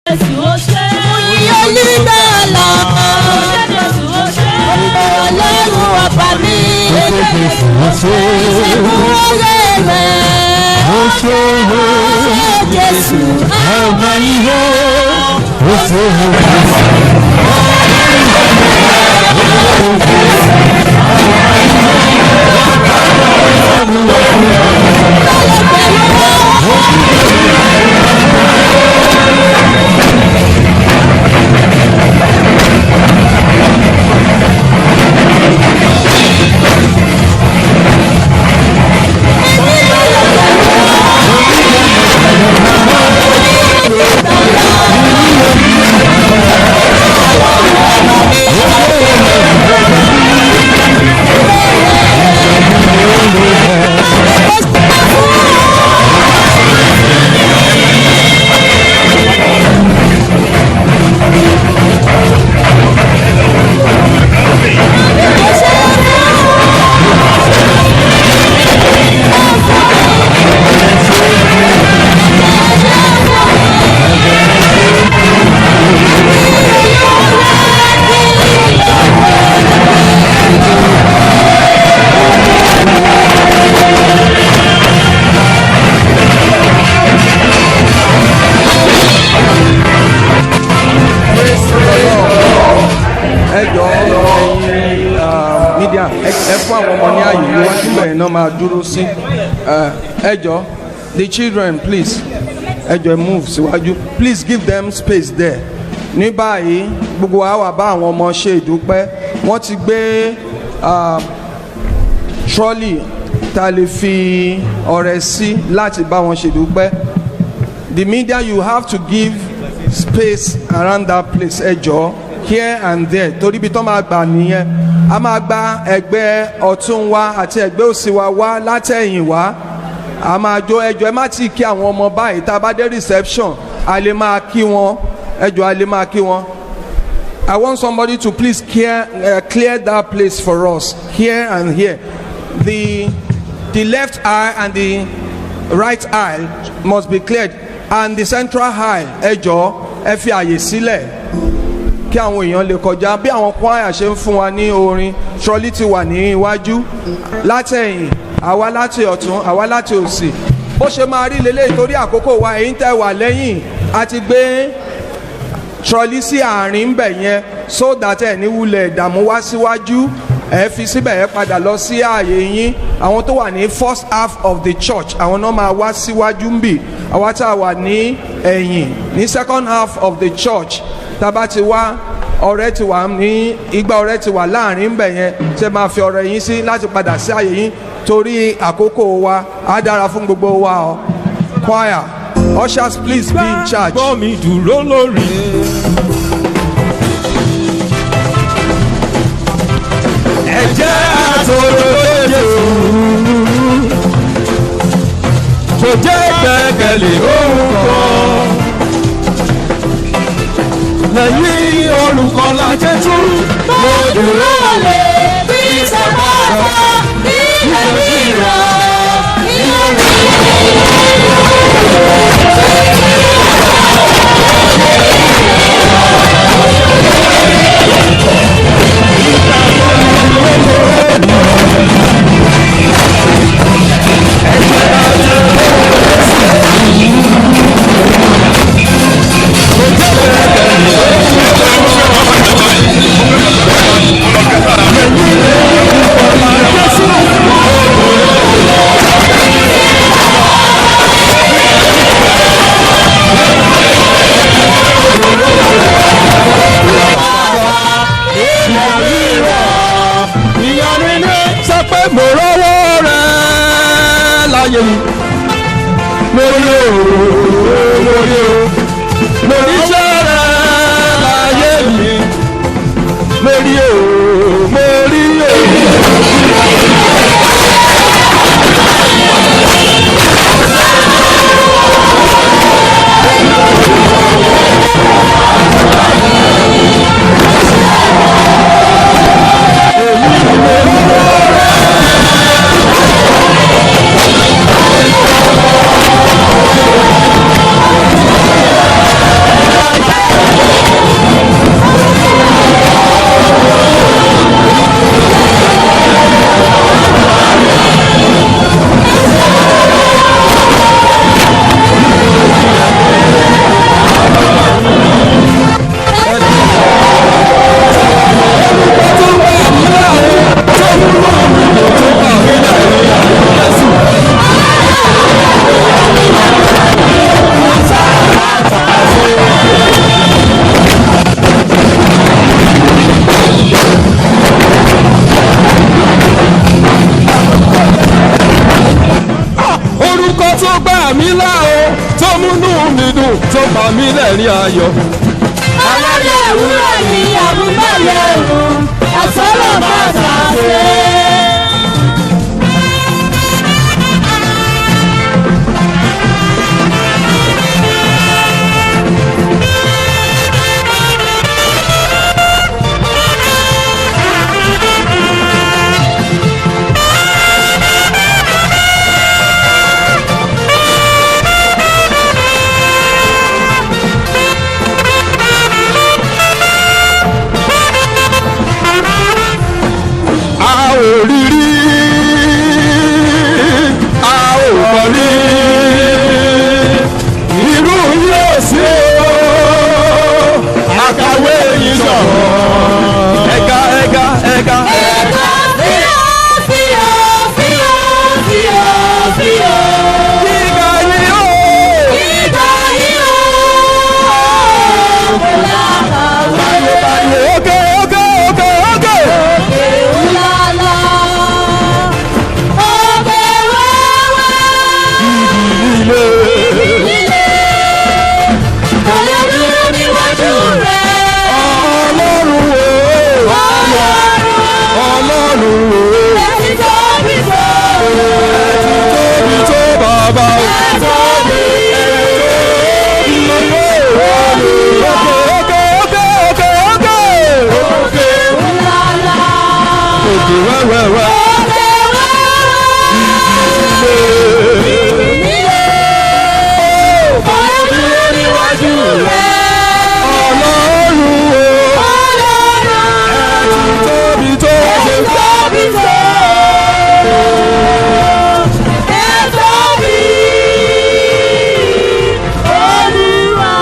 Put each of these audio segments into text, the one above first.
Jésù ó ṣé. Mo yin Olùgbàlà. Ó ṣé Jésù ó ṣé. Ọlọ́run ọba mi. Ó ṣé Jésù, ó ṣé. Ìṣẹ́gun oore rẹ̀. Ó ṣé o. Ó ṣé Jésù. Ọba yìí ó ṣé o Jésù. Ẹ jọ, ẹ̀yin media, ẹ fún àwọn ọmọ ní ààyè iwájú bẹ́ẹ̀ náà máa dúró sí. Ẹ jọ, the children, please, ẹ jọ, ẹ move síwájú. Please give them space there. Ní báyìí, gbogbo wa wà bá àwọn ọmọ ṣe ìdúpẹ́. Wọ́n ti gbé trolley tá a lè fi ọrẹ sí láti bá wọn ṣèdúpẹ́. The media, you have to give space around that place. Ẹ jọ, here and there, torí ibi tó máa gbà nìyẹn. A máa gba ẹgbẹ́ ọ̀tún wa àti ẹgbẹ́ òsì wa wá látẹ̀yìn wá. A máa jó. Ẹ jọ, ẹ má tí kí àwọn ọmọ báyìí. Tá a bá dé reception, a lè máa kí wọn. Ẹ jọ, a lè máa kí wọn. I want somebody to please clear that place for us, here and here. The left aisle and the right aisle must be cleared, and the central aisle. Ẹ jọ̀ọ́, ẹ fi àyè sílẹ̀ kí àwọn èèyàn lè kọjá. Bí àwọn choir ṣe ń fún wa ní orin, trolley ti wà ní iwájú, látẹ̀yìn, àwa láti ọ̀tún, àwa láti òsì. Bó ṣe máa rí leléyìí, torí àkókò wa, èyí tẹ́ wà lẹ́yìn, a ti gbé trolley sí àárín ń bẹ̀ yẹn so that ẹ̀ ní wulẹ̀ ìdààmú wá síwájú. Ẹ fi síbẹ̀, ẹ padà lọ sí ààyè yín. Àwọn tó wà ní first half of the church, àwọn náà máa wá síwájú ń bì. Àwa tá a wà ní ẹ̀yìn, ní second half of the church, tá a bá ti wá, ọrẹ ti wà ní igba, ọrẹ ti wà láàrin ń bẹ̀ yẹn ṣe máa fi ọrẹ yín sí láti padà sí ààyè yín, torí àkókò wa. Á dára fún gbogbo wa o. Choir, ushers, please be in charge. Gbọ́ mi dúró lórí. Ẹ̀jẹ̀ àtòrò Jésù kò jẹ́ gbẹ́kẹ̀lé ohun kan. Lẹ́yìn olùkọ́lá Jésù mo dúró Lè bí sábàbà nílẹ̀ mìíràn ní orí. pa mí lẹ́rìn ayọ̀. Aládé ewúrẹ́ ni àmúgbálẹ̀ òun, àsọ̀rọ̀ máa tà sí. A ò rí rí, a ò kọ́ rí, irú yóò sí o, àkàwé yìí sọ̀rọ̀. Ẹ̀ka ẹ̀ka ẹ̀ka. Ẹ̀ka fíò fíò fíò fíò fíò. Gíga yìí o. Gíga yìí o, kò lákàwé. Pariwo pariwo ókè ókè ókè ókè. Òkè ńlá ńlá, òkè wẹ́wẹ́. Ilé. Líle, kò lè dúró níwájú rẹ̀. Ọlọ́run o. Ọlọ́run, Ọlọ́run o. ẹ ti tóbi tó. Tóbi tó bàbá o. Ẹ tóbi. Ókè ókè ókè ókè ókè. Ókè. Ńlá ńlá, Òkè wẹ́wẹ́wẹ́. òkè wẹ́wẹ́. Ilé. Líle, kò lè dúró níwájú rẹ̀. Ọlọ́run o. Ọlọ́run, Tóbi tó. ẹ tóbi tó. Ẹ tóbi. Olúwa.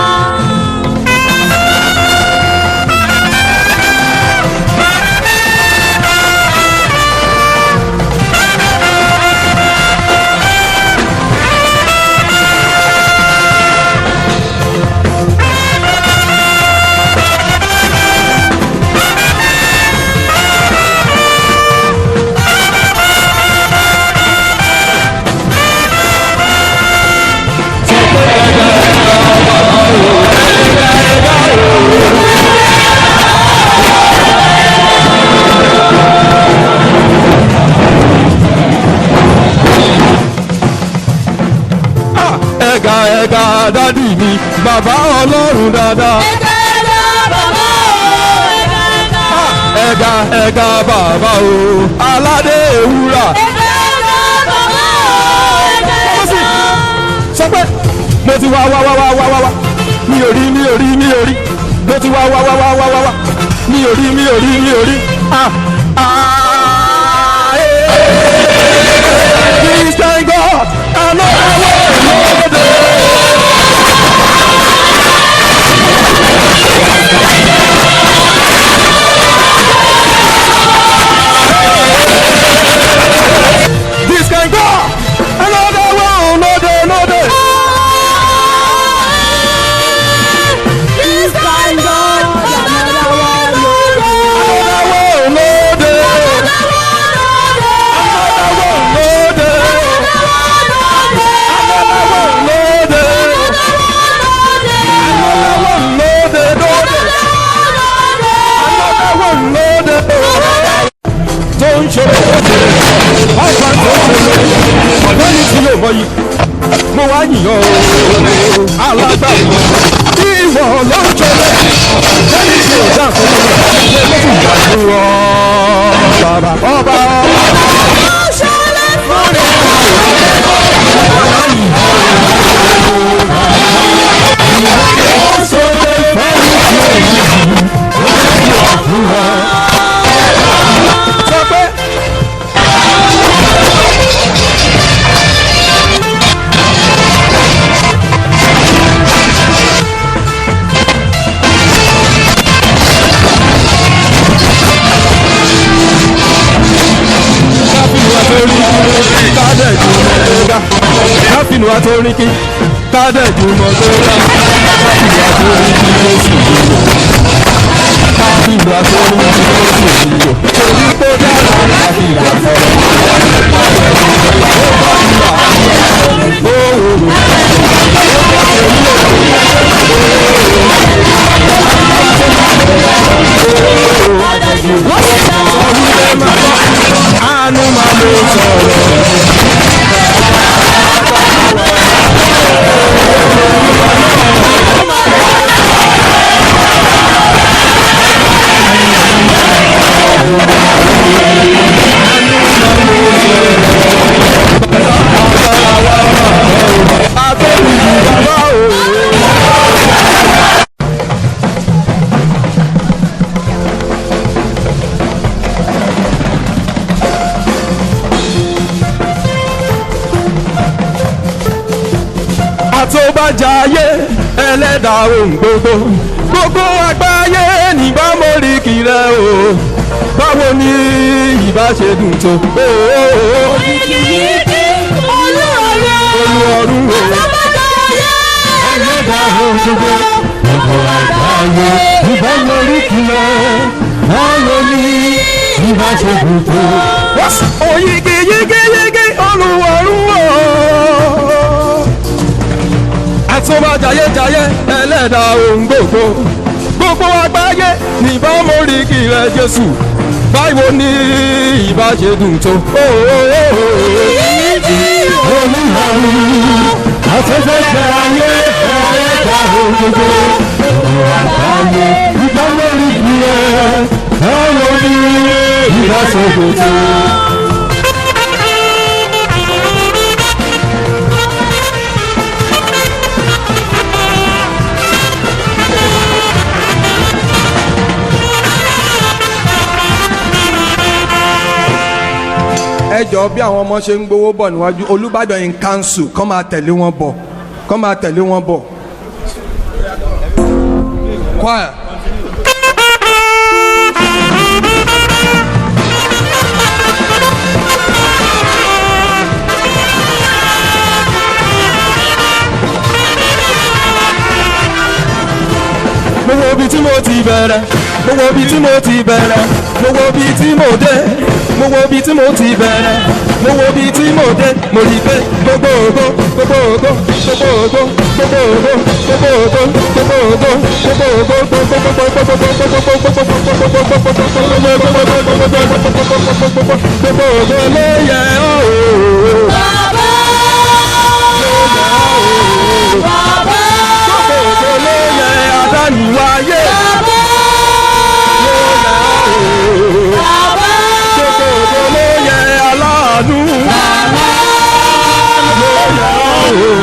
Ẹ̀gà ẹ̀gà dádì mi, bàbá Ọlọ́run dáadáa. Ẹ̀ka ẹ̀ka bàbá o, ẹ̀ka ẹ̀ka. Ẹ̀gà ẹ̀gà bàbá o, aládé ewúrà. Ẹ̀ka ẹ̀ka bàbá o, ẹ̀ka ẹ̀ka. Sọ pé mo ti wá wá wá wá wá wá wá, mi ò rí mi ò rí mi ò rí. Mo ti wá wá wá wá wá wá wá, mi ò rí mi ò rí mi ò rí. Ah ah eh. Please thank God, I know I will know the. This can go. Another one, no day, no day. This kind God, another one, no day. Another one, no day. Another one, no day. Another one, no day. Another one, no day. Another one, no day. Another one, no day. Another one, no day, no day. Another one, no day. Another one, no day. Tó ń ṣe ọ̀pá tó ń ṣe ọ̀dọ́ yìí tí yóò mọ yìí mo wá yìnyín o alágbàwọ̀ ìwọ ló ń ṣe lẹ́yìn tí ò dá fún mi ló fi gbàdúrà bàbá ọba. Ó ṣọlẹ̀ fún mi. Sọ pé. Káfíńù àtòríkì kádẹ́jú mọ́ tó rà káfíńù àtòríkì Jésù yìí káfíńù àtòríkì Jésù yìí torí pé dára káfíńù àtòríkì. Ó wò ó. Àtúbàjáyé ẹlẹ́dàá ohun gbogbo, gbogbo àgbáyé nígbà móríkì rẹ o. Báwo ni ìbá ṣe dùn tó? Yìgì Olúọ̀run. Olúọ̀run o. Àtọ́bàjáyé Ẹlẹ́dàá ohun gbogbo, gbogbo àgbáyé ìbá móríkì rẹ. Báwo ni ìbá ṣe dùn tó? Oyigi yigi yigi Olúọ̀run o. Àtúbàjáyé jayé ẹlẹ́dàá ohun gbogbo, gbogbo àgbáyé níbà móríkì rẹ Jésù. Báwo ni ìbá ṣe dùn tó? Yìgì Olúwarun, àtọ́bàjáyé ẹlẹ́dàá ohun gbogbo, gbogbo àgbáyé ìbá móríkì rẹ. Báwo ni ìbá ṣe dùn tó? Ẹ jọ, bí àwọn ọmọ ṣe ń gbowó bọ̀ níwájú, Olúbàdàn in council kọ́ máa tẹ̀lé wọn bọ̀, kọ́ máa tẹ̀lé wọn bọ̀. Choir. Mo wo ibi tí mo ti bẹ̀rẹ̀, mo wo ibi tí mo ti bẹ̀rẹ̀, mo wo ibi tí mo dé, mo wo ibi tí mo ti bẹ̀rẹ̀, mo wo ibi tí mo dé, mo rí i pé gbogbo ògo, gbogbo ògo, gbogbo ògo, gbogbo ògo, gbogbo ògo, gbogbo ògo, gbogbo ògo, gbogbo gbogbo ògo ló yẹ ọ́ o. Bàbá. Bàbá. Gbogbo ògo ló yẹ adániwáyé. Bàbá. Bàbá. Gbogbo ògo ló yẹ aláàánú. Ló yẹ ọ́ o.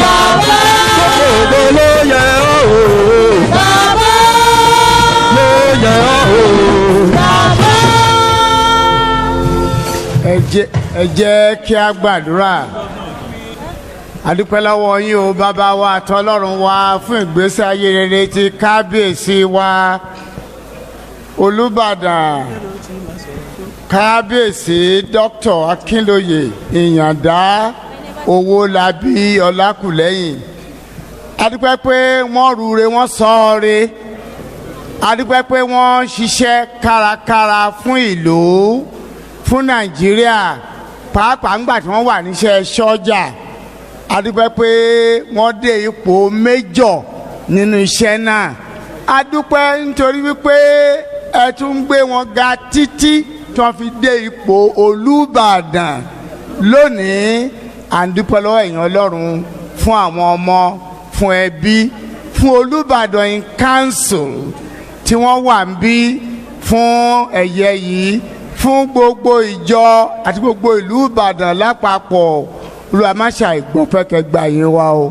Bàbá. Gbogbo ògo ló yẹ ọ́ o. Bàbá. Ló yẹ ọ́ o. Bàbá. Ẹ jẹ́ kí a gbàdúrà. A dúpẹ́ lọ́wọ́ yín o, bàbá wa àtọlọ́run wa, fún ìgbésí ayé rere ti kábíyèsí wa Olùbàdàn, Kábíyèsí Dr. Akínlóye Ìyàndá Owólabí Ọlákùlẹ́yìn. A dúpẹ́ pé wọ́n rure, wọ́n sọ ọ́ re. A dúpẹ́ pé wọ́n ṣiṣẹ́ kárakára fún ìlú, fún Nàìjíríà, pàápàá ńgbà tí wọ́n wà níṣẹ́ sọ́jà. A dúpẹ́ pé wọ́n dé ipò major nínú iṣẹ́ náà. A dúpẹ́ nítorí wípé ẹ tún ń gbé wọn ga títí tí wọ́n fi dé ipò Olúbàdàn lónìí. À ń dúpẹ́ lọ́wọ́ èèyàn Ọlọ́run fún àwọn ọmọ, fún ẹbí, fún Olúbàdàn in council tí wọ́n wà ń bí fún ẹ̀yẹ yìí, fún gbogbo ìjọ àti gbogbo ìlú Ìbàdàn lápapọ̀. Olúwa, má ṣàì gbọpẹ́, gba ìyìn wa o.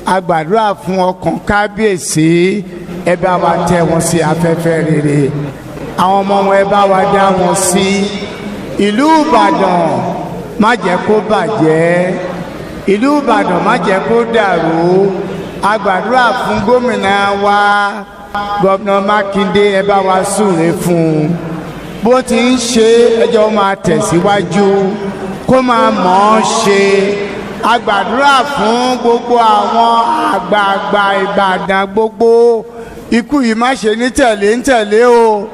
A gbàdúrà fún ọkàn kábíyèsí. Ẹ bá wa tẹ́ wọn sí afẹ́fẹ́ rere. Àwọn ọmọ wọn, ẹ bá wa dá wọn sí. Ìlú Ìbàdàn, má jẹ́ kó bàjẹ́. Ìlú Ìbàdàn, má jẹ́ kó dàrú. A gbàdúrà fún gómìnà wa, Gómìnà Mákindé. Ẹ bá wa súre fún un. Bó ti ń ṣe, ẹjọ́ máa tẹ̀síwájú, kó máa mọ̀ ọ́n ṣe. A gbàdúrà fún gbogbo àwọn àgbààgbà Ìbàdàn gbogbo. Ikú yìí má ṣe ní tẹ̀lé ń tẹ̀lé o,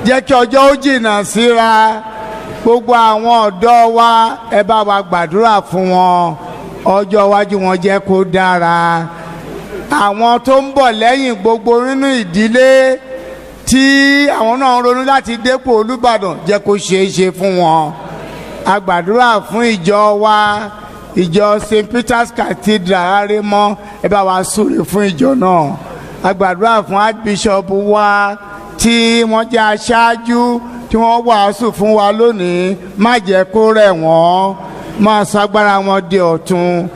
jẹ́ kí ọjọ́ ó jìnnà síra. Gbogbo àwọn ọ̀dọ́ wa, ẹ bá wa gbàdúrà fún wọn. Ọjọ́ iwájú wọn, jẹ́ kó dára. Àwọn tó ń bọ̀ lẹ́yìn gbogbo nínú ìdílé tí àwọn náà ń ronú láti dépò Olúbàdàn, jẹ́ kó ṣeé ṣe fún wọn. A gbàdúrà fún ìjọ wa, ìjọ St Peter's Cathedral Aremọ. Ẹ bá wa súre fún ìjọ náà. A gbàdúrà fún Archbishop wa tí wọ́n jẹ́ aṣáájú, tí wọ́n wàásù fún wa lónìí. Má jẹ́ kó rẹ̀ wọ́n, máa ṣagbára wọn di ọ̀tun.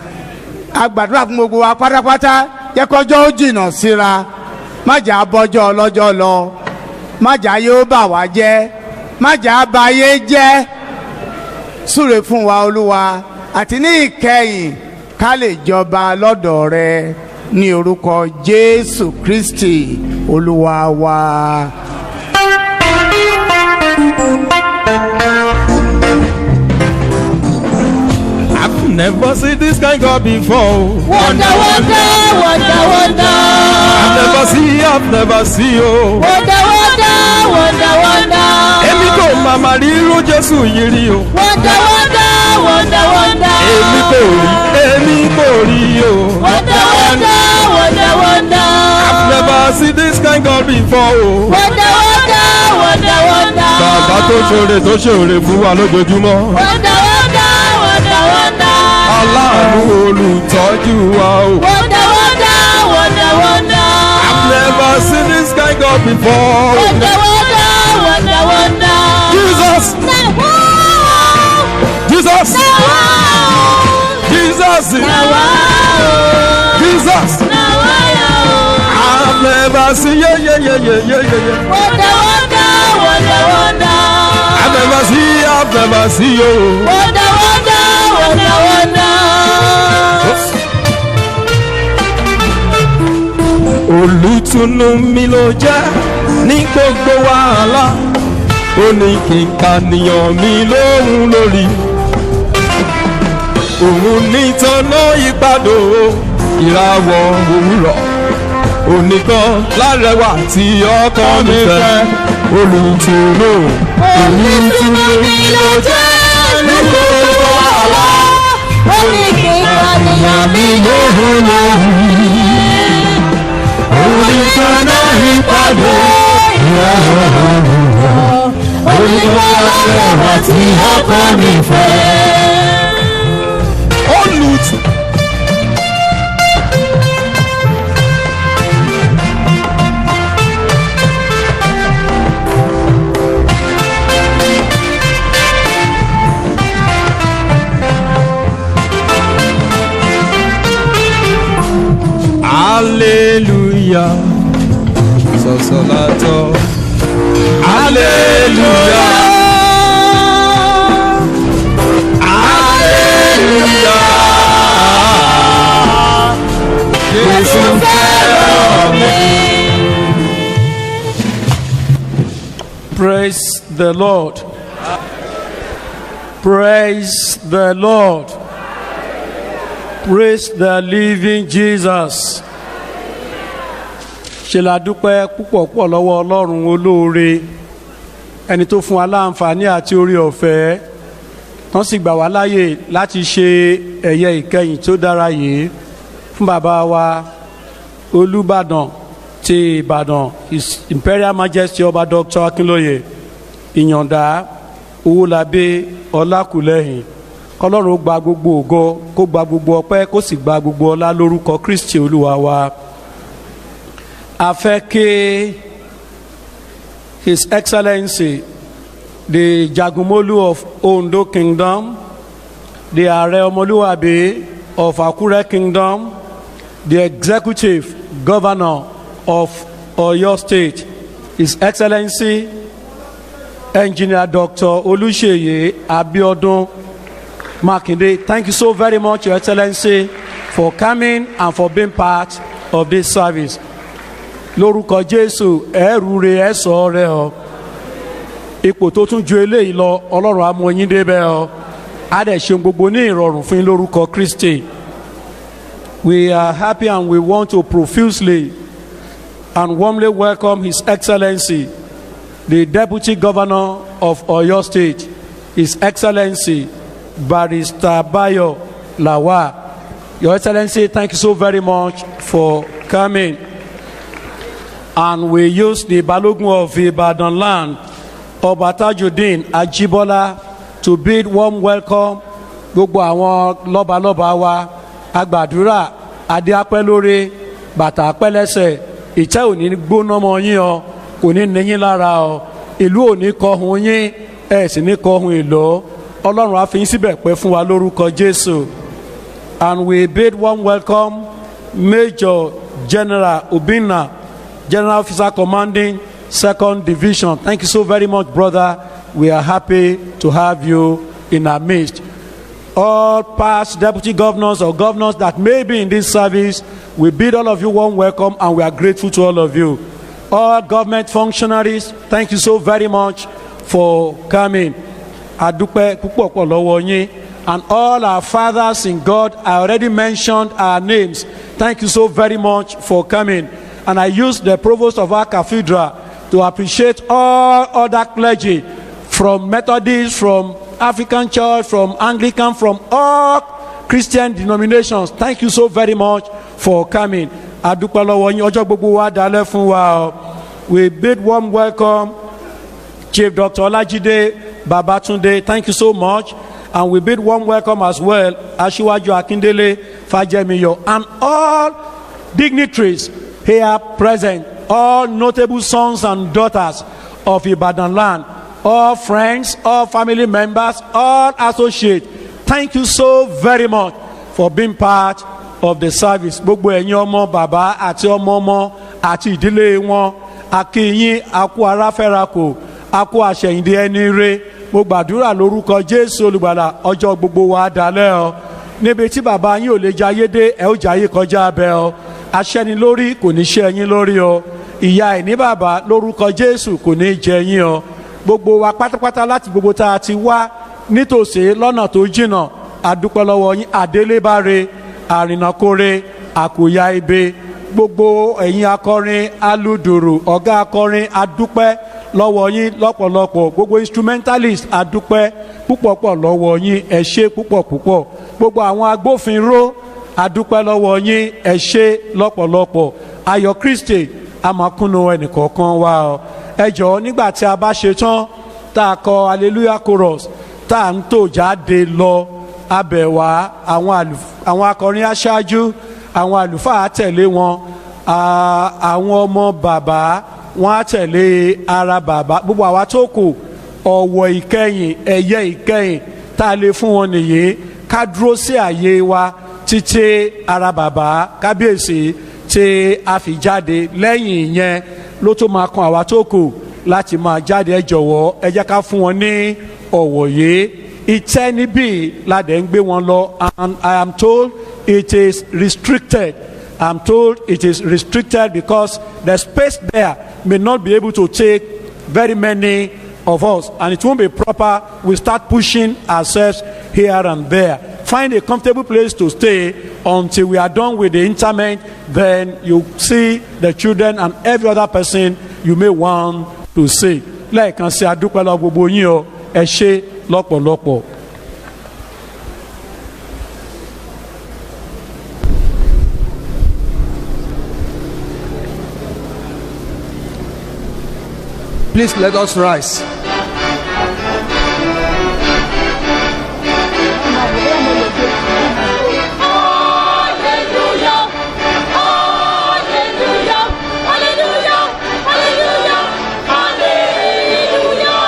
A gbàdúrà fún gbogbo wa pátápátá. Jẹ́ kọjọ́ ó jìnnà síra. Má jẹ́ abọ́jọ́ ọlọ́jọ́ lọ. Má jẹ́ ayé ó bà wá jẹ́, má jẹ́ abayé jẹ́. Súre fún wa, Olúwa. Àti ní ìkẹyìn, Ká lè jọba lọ́dọ̀ rẹ ní orúkọ Jésù Kristi Olúwa wa. I've never seen this kind God before. Wonder, wonder, wonder, wonder. I've never seen, I've never seen o. Wonder, wonder, wonder, wonder. Èmi kò màmá rí irú Jésù yìí rí o. Wonder, wonder, wonder, wonder. Èmi kò rí, èmi kò rí o. Wonder, wonder, wonder, wonder. I've never seen this kind God before o. Wonder, wonder, wonder, wonder. Bàbá tó ṣoore tó ṣoore fún wa lójoojúmọ́. Wonder, wonder, wonder, wonder. Aláàánú olùtọ́jú wa o. Wonder, wonder, wonder, wonder. I've never seen this kind God before. Wonder, wonder, wonder, wonder. Jesus, Now, wow. Jesus, Now, wow. Jesus, Now, wow. Jesus. Now, wow. I've never seen, yeah, yeah, yeah, yeah, yeah, yeah, yeah. Wonder, wonder, wonder, wonder. I've never seen, I've never seen you. Wonder, wonder, wonder, wonder. Olùtùnú mi ló jẹ́ ní gbogbo wàhálà. Ó ní kí n kànìyàn mi lóhùn lórí. Òun ní tọ́nà ìpàdó ìràwọ̀ òwúrọ̀. Onìkan lárẹwà tí ọkọ mi fẹ́. Olùtùnú. Olùtùnú mi ló jẹ́ ní gbogbo wàhálà. Ó ní kí n kànìyàn mi lóhùn lórí. Òun ní tọ́nà ìpàdó ìràwọ̀ òwúrọ̀. Onìkan lárẹwà tí ọkọ mi fẹ́. Olùtù. Hallelujah. Sọ̀sọ̀látọ̀. Hallelujah. Hallelujah. Jésù fẹ́ràn mi. Praise the Lord. Praise the Lord. Praise the living Jesus. Ṣe la dúpẹ́ púpọ̀ púpọ̀ lọ́wọ́ Ọlọ́run olóore, ẹni tó fún wa láǹfààní àti orí ọ̀fẹ́ tán sì gbà wá láàyè láti ṣe ẹ̀yẹ ìkẹyìn tó dára yìí fún bàbá wa Olúbàdàn ti Ìbàdàn, His Imperial Majesty Ọba Dr. Akínlóye Ìyàndá Owólabí Ọlákùlẹ́hìn. Kọlọ́run ó gba gbogbo ògo, kó gba gbogbo ọpẹ́, kó sì gba gbogbo ọlá lórúkọ Kristi Olúwa wa. A fẹ́ kí His Excellency the Jagunmolu of Ondo Kingdom, the Ààrẹ Ọmọlúwàbí of Akure Kingdom, the Executive Governor of Oyo State, His Excellency Engineer Dr. Oluseyi Abiodun Makinde. Thank you so very much, Your Excellency, for coming and for being part of this service. Lórúkọ Jésù, ẹ̀rù rẹ̀ ẹ̀ sọ rẹ̀ o. Ipò tó tún ju eléyìí lọ, Ọlọ́run á mú yín débẹ̀ o. Á dẹ̀ ṣe gbogbo ní ìrọ̀rùn fún yín lórúkọ Kristi. We are happy and we want to profusely and warmly welcome His Excellency, the Deputy Governor of Oyo State, His Excellency Barrister Bayo Lawal. Your Excellency, thank you so very much for coming. And we use the Balogun of Ibadan land, Ọba Tajudeen Ajibola, to bid warm welcome gbogbo àwọn lọ́balọ́ba wa. Agbàdúrà, adé apẹ́ lórí, bàtà apẹ́ lẹ́sẹ̀, ìtẹ́ ò ní gbóná mọ́ yín o, kò ní ní yín lára o, ìlú ò ní kọhun yín, ẹ sì ní kọhun ìlú. Ọlọ́run á fi yín síbẹ̀ pẹ́ fún wa lórúkọ Jésù. And we bid warm welcome Major General Obinna, General Officer Commanding 2nd Division. Thank you so very much, brother. We are happy to have you in our midst. All past deputy governors or governors that may be in this service, we bid all of you warm welcome and we are grateful to all of you. All government functionaries, thank you so very much for coming. A dúpẹ́ púpọ̀ pọ̀ lọ́wọ́ yín. And all our fathers in God, I already mentioned our names. Thank you so very much for coming. And I use the provost of our cathedral to appreciate all other clergy from Methodist, from African Church, from Anglican, from all Christian denominations. Thank you so very much for coming. A dúpẹ́ lọ́wọ́ yín, ọjọ́ gbogbo wa dalẹ̀ fún wa o. We bid warm welcome Chief Dr. Olajide Babatunde. Thank you so much. And we bid warm welcome as well Asiwaju Akindele Fajemiyo and all dignitaries here present, all notable sons and daughters of Ibadan land, all friends, all family members, all associates. Thank you so very much for being part of the service. Gbogbo ẹ̀yin ọmọ bàbá àti ọmọ ọmọ àti ìdílé wọn, a kí yín, a kú ara fẹ́ra kù, a kú àṣẹ̀yìndé ẹni re. Mo gbàdúrà lórúkọ Jésù Olùgbàlà, ọjọ́ gbogbo wa dalẹ̀ ọ. Níbi tí bàbá yín ò lè jayé dé, ẹ ó jayé kọjá abẹ ọ. Aṣẹ́nilórí kò ní ṣe ẹyin lórí ọ. Ìyà àìní bàbá lórúkọ Jésù kò ní jẹ yín ọ. Gbogbo wa pátápátá láti gbogbo tá a ti wá nítòsí lọ́nà tó jìnnà, a dúpẹ́ lọ́wọ́ yín. Àdélébáre, àrìnàkóre, àkòyà ibe. Gbogbo ẹ̀yin akọrin, aludùrù, ọ̀gá akọrin, a dúpẹ́ lọ́wọ́ yín lọ́pọ̀lọpọ̀. Gbogbo instrumentalist, a dúpẹ́ púpọ̀pọ̀ lọ́wọ́ yín, ẹ ṣé púpọ̀ púpọ̀. Gbogbo àwọn agbófinró, a dúpẹ́ lọ́wọ́ yín, ẹ ṣé lọ́pọ̀lọpọ̀. Ayọ̀ Kristi á máa kúnnú ẹnìkọ̀ọ̀kan wa o. Ẹ jọ̀ọ́, nígbà tí a bá ṣe tán tá a kọ hallelujah chorus, tá a ń tò jáde lọ, abẹ̀ wá àwọn akọrin aṣáájú, àwọn àlùfáà á tẹ̀lé wọn, àwọn ọmọ bàbá wọn á tẹ̀lé ara bàbá. Gbogbo àwa tó kù, ọ̀wọ̀ ìkẹyìn, ẹ̀yẹ ìkẹyìn tá a lè fún wọn nìyí: ká dúró sí àyè wa títí ara bàbá kábíyèsí tí a fi jáde. Lẹ́yìn ìyẹn ló tó máa kan àwa tó kù láti máa jáde. Ẹ jọ̀wọ́, ẹ jẹ́ ká fún wọn ní ọ̀wọ̀ yìí. Ìtẹ́ níbí la dẹ̀ ń gbé wọn lọ, and I am told it is restricted. I am told it is restricted because the space there may not be able to take very many of us, and it won't be proper we start pushing ourselves here and there. Find a comfortable place to stay until we are done with the interment. Then you see the children and every other person you may want to see. Lẹ́ẹ̀kan sí, a dúpẹ́ lọ gbogbo yín o, ẹ ṣé lọ́pọ̀lọpọ̀. Please let us rise. Hallelujah! Hallelujah! Hallelujah! Hallelujah! Hallelujah!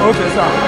Okay, sir.